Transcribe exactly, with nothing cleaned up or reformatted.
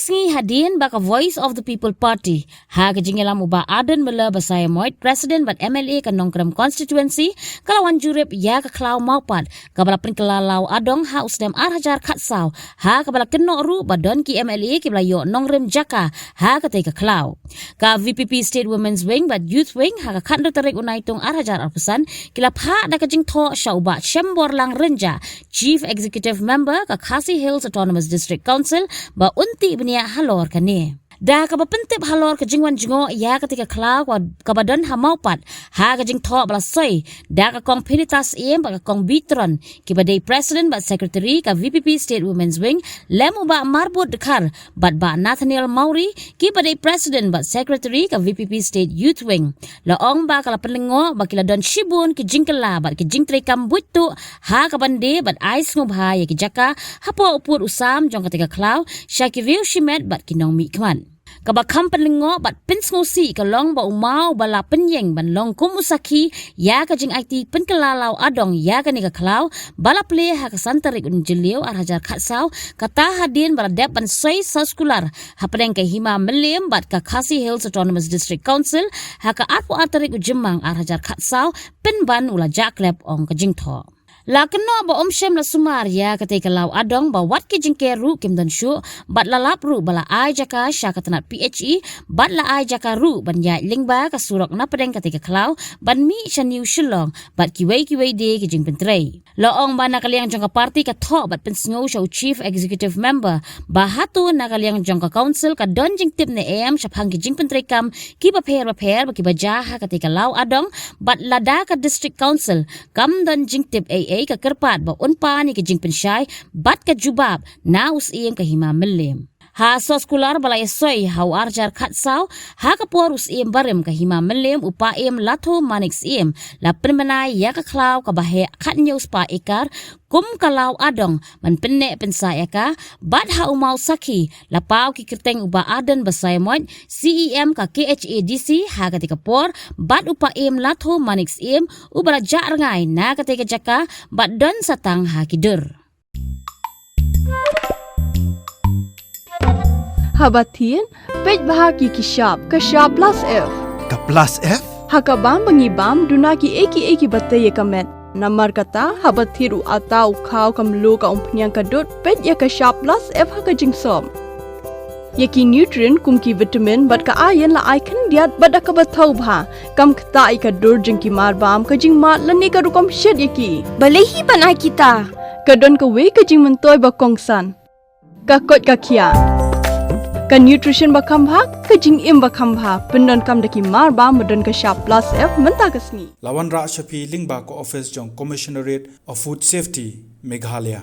Sngi hadien ba ka Voice of the People Party, ha ka jingïalam u Bah Ardent Miller Basaiawmoit, President bad M L A ka Nongkrem Constituency, ka la wan jurip ïa ka khlaw Mawpat, kaba la pynkylla law adong ha u snem ar hajar khatsaw, ha kaba la kynnoh ruh ba don ki M L A kiba la ïoh nongrim jaka ha katei ka khlaw. Ka V P P State Women's Wing bad Youth Wing ha ka khathynriew tarik u Naitung ar hajar arphew san, ki la phah da ka jingthoh sha u Bah Shemborlang Rynjah, Chief Executive Member ka Khasi Hills Autonomous District Council, ba un tih bniah halor kane. Da kaba pyntip halor ka jingwan jngoh ïa katei ka khlaw kaba, kaba don ha Mawpat, ha ka jingthoh ba la soi da ka Kong Phinetas Syiem bad ka Kong Bitron, kiba dei President bad Secretary ka V P P State Women's Wing, lem u Bah Marbud Dkhar bad Bah Nathaniel Mawrie, kiba dei President bad Secretary ka V P P State Youth Wing. La ong ba ka la pynlyngngoh ba ki la don shibun ki jingkylla bad ki jingtreikam buit tuh ha kaban die bad ai sngewbha ïa ki jaka hapoh u pud u sam jong katei ka khlaw sha ki riew shimet bad ki nongmihkhmat. Kaba kham pynlyngngoh bad pynsngewsih ka long ba u maw ba la pynïeng ban long kum u sakhi ïa ka jingaiti pynkylla law adong ïa kane ka khlaw, ba la plie ha ka san tarik u Jylliew ar hajar khatsaw, kata hadien ba la dep ban soi soskular hapdeng ka Hima Mylliem bad ka Khasi Hills Autonomous District Council ha ka arphew ar tarik u Jymmang ar hajar khatsaw, pynban u la jah klep, ong ka jingthoh. La kynnoh ba um shym la sumar ïa katei ka law adong ba wat ki jingker ruh kim don shuh, bad la lap ruh ba la ai jaka sha ka tnat P H E, bad la ai jaka ruh ban ïaid lyngba ka surok napdeng katei ka khlaw ban mih sha New Shillong bad kiwei kiwei de ki jingpyntrei. La ong ba na ka liang jong ka party ka thoh bad pynsngew sha u Chief Executive Member ba hato na ka liang jong ka Council ka don jingtip ne em shaphang ki jingpyntreikam kiba pher bapher ba kiba jia ha katei ka law adong, bad lada ka District Council kam don jingtip ei ei, ka kyrpad ba un pan ïa ki jingpynshai bad ka jubab na u Syiem ka Hima Mylliem. Ha soskular ba la ïasoi ha u ar hajar khatsaw, ha ka por u Syiem barim ka Hima Mylliem u Paiem Latho Manik Syiem la pynbna ïa ka khlaw kaba heh khathynñiew spah ekar kum ka law adong ban pynneh pynsah ïa ka, bad ha u maw sakhi la paw ki kyrteng u Bah Ardent Basaiawmoit, C E M ka K H A D C ha katei ka por, bad u Paiem Latho Manik Syiem uba la jah rngai na katei ka jaka bad don sa tang ha ki dur. Haba thied, peit bha ïa ki shap, ka shap plus F. Ka plus F? Ha ka bam ba ngi bam, duna kiei kiei kiba tei ïa ka met. Namar kata, haba thied u atta, u khaw, ka mluh, ka umphniang, ka dud, peit ïa ka shap plus F ha ka jingsop. Ïa ki nutrient kum ki vitamin bad ka iron la ai khyndiat bad da kaba thaw bha. Kam ktah ïa ka dur jong ki mar bam, ka jingmad lane ka rukom shet ïa ki. Balei hi ban ai kita? Ka don kawei ka jingmyntoi ba kongsan. Ka koit ka khiah. Ka nutrition ba kham bha, ka jingim ba kham bha. Pyndonkam da ki mar bam ba don ka shap plus F mynta ka sngi. La wanrah sha phi lyngba ka office jong Commissionerate of Food Safety, Meghalaya.